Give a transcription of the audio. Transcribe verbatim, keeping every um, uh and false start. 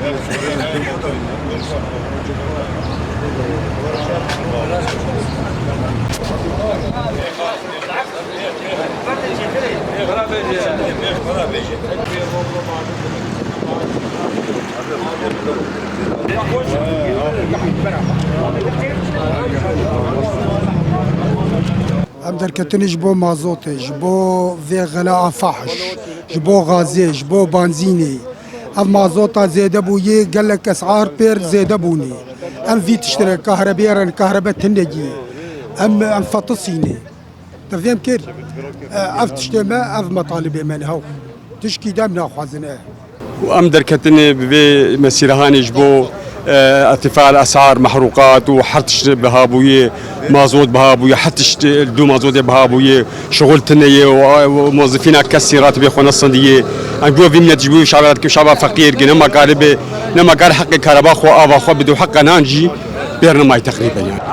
Em derketinê ji bo mazotê, ji bo vê xela a fahş, ji bo gazê, ji bo banzînê. Ev mazota zêde bûyê, gelek esar pêr zêde bûnê. Em vî tiştine, kahrebê re, kahrebe tindegî. Em, em fetisînê. Te fêm kir? E, ev tiştê me, ev metalibê me ne hew. Tişkî dem naxwazin e. û em derketinê bi vê mesîrehanê ji bo, e, irtifal esar, mehrûqat û her tişt biha bûye, mazot biha bûye, her tişt, e, du mazotê biha bûye, şixul tune ye û, û mozifîna kesî ratibê xwe nesindiye. Em ji bo vî milet, ji bo şaba, şaba feqîr, ki nema karibe, nema kar heqê kareba xwe, ava xwe bide û heqa nan jî bêr nemayê teqrîben yani.